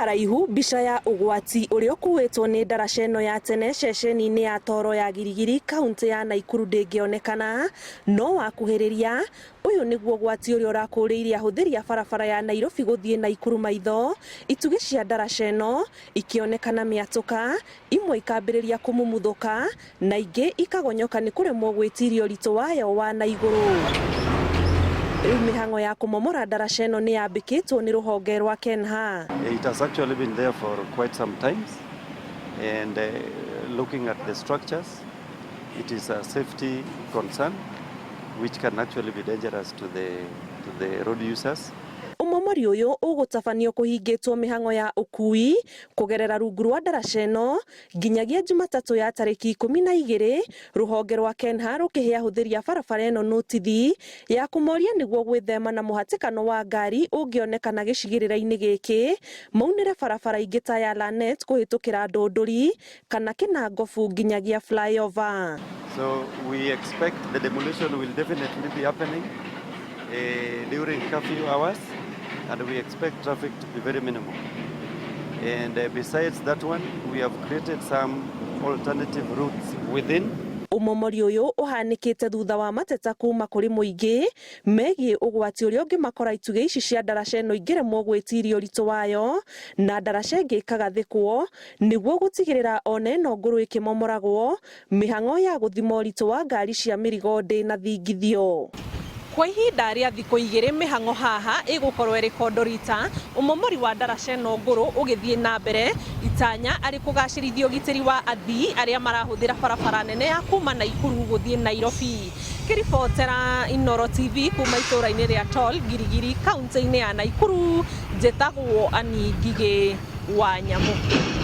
Haraihu mbica ya ũgwati ũrĩa ũkuĩtwo nĩ ndaraca ĩno ya tene ceceni-inĩ ya Toro ya Girigiri kaũntĩ ya Naikuru ndĩngĩonekana no wakuhĩrĩria ũyũ nĩguo ũgwati ũrĩa ũrakũrĩire ahũthĩri a barabara ya Nairobi gũthiĩ Naikuru maitho. Itugĩ cia ndaraca ĩno ikĩonekana mĩatũka, imwe ikambĩrĩria kũmumuthũka na ingĩ ikagonyoka nĩ kũremwo gwĩtiria ũritũ wayo wa na igũrũ. Rĩu mĩhang'o ya kũmomora ndaraca ĩno nĩ yambĩkĩtwo nĩ rũhonge rwa KENHA. It has actually been there for quite some times, and looking at the structures, it is a safety concern which can actually be dangerous to the road users. Ũmomori ũyũ ũgũtabanio kũhingĩtwo mĩhang'o ya ũkui kũgerera rungu rwa ndaraca ĩno nginyagia Jumatatũ ya tarĩki 12, rũhonge rwa KENHA rũkĩhe ahũthĩri a barabara ĩno notithi ya kũmoria nĩguo gwĩthema na mũhatĩkano wa ngari ũngĩonekana gĩcigĩrĩra-inĩ gĩkĩ, maunĩre barabara ingĩ ta ya Lanet kũhĩtũkĩra Ndũndũri kana Kĩnangobu nginyagia flyover. So we expect the demolition will definitely be happening during curfew hours, and we expect traffic to be very minimal. And besides that one, we have created some alternative routes within. Ũmomori ũyũ ũhanĩkĩte thutha wa mateta kuma kũrĩ mũingĩ megiĩ ũgwati ũrĩa ũngĩmakora itugĩ ici cia ndaraca ĩno ingĩremwo gwĩtiria ũritũ wayo na ndaraca ĩngĩ ĩkagathĩkwo nĩguo gũtigĩrĩra ona ĩno ngũrũ ĩkĩmomoragwo mĩhang'o ya gũthima ũritũ wa ngari cia mĩrigo ndĩnathingithio. Kwa ihinda rĩa thikũ 2 mĩhang'o haha ĩgũkorwo ĩrĩ kondorita, ũmomori wa ndaraca ĩno ngũrũ ũgĩthiĩ na mbere, itanya arĩ kũgacĩrithia ũgitĩri wa athii arĩa marahũthĩra barabara nene ya kuma Naikuru gũthiĩ Nairobi. Ngĩribotera Inooro TV kuma itũũra-inĩ rĩa Tol Girigiri kaunti-inĩ ya Naikuru, njĩtagwo Ani Ngigĩ wa Nyamũ.